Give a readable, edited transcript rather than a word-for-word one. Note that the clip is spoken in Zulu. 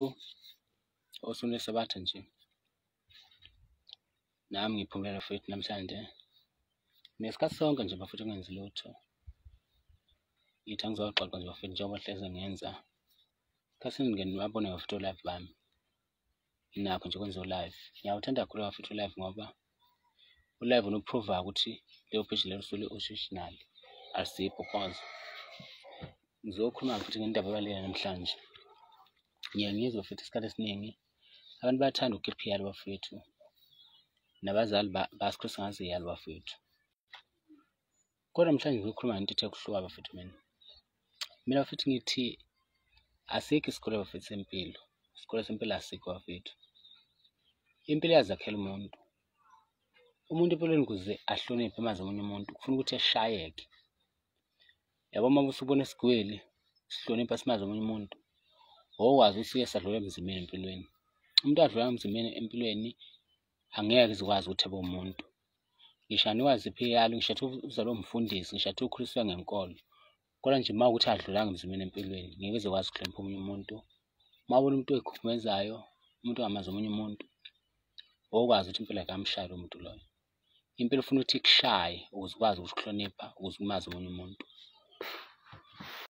Osukwini lweSabatha nje. Nami ngiphumule bafowethu namhlanje. Nesikhathi sonke nje bafowethu ngingenzi lutho. Ngithi angizoxoxa nje bafowethu njengoba hleze ngenza. Esikhathini ngike nibabone bafowethu o-live bami. Nginakho nje ukwenza o-live. Ngiyawuthanda kakhulu bafowethu u-live ngoba u-live unokuphruva ukuthi leyo page lelo usuke original alisibho cause. Ngizokhuluma futhi ngendaba ebalulekile namhlanje. Ngiye ngizwe futhi isikhathi esiningi abantu bayathanda ukukhipha iyalo bafowethu, nabazali basikhulisa ngazo iyalo bafowethu. Kodwa namhlanje ngizokhuluma ngento ethe ukuhluka bafowethu mina. Mina bafowethu ngithi asikho isikole bafowethu sempilo, isikole sempilo asikho bafowethu. Impilo iyazakhela umuntu. Umuntu empilweni ukuze ahloniphe amazi omunye umuntu kufuna ukuthi eshayeke. Yabo uma usubona isigwili sihlonipha simazi omunye umuntu, wokwazi ukuthi uye sadlula emzimeni empilweni. Umuntu adlula emzimeni empilweni angeke uzukwazi ukuthi abe umuntu. Ngisho anikwa ziphi iyalo, ngisho athi uzalwe umfundisi, ngisho athi ukhuliswe ngenkolo. Kodwa nje uma ukuthi adlulanga emzimeni empilweni, ngeke uzokwazi ukuhlonipha omunye umuntu. Uma ubona umuntu oy'khukhumezayo, umuntu ongamazi omunye umuntu, wokwazi ukuthi impilo ayikamshayi lowo muntu loyo. Impilo ifuna ukuthi ikushaye ukuze ukwazi ukuhlonipha, ukuze umazi omunye umuntu.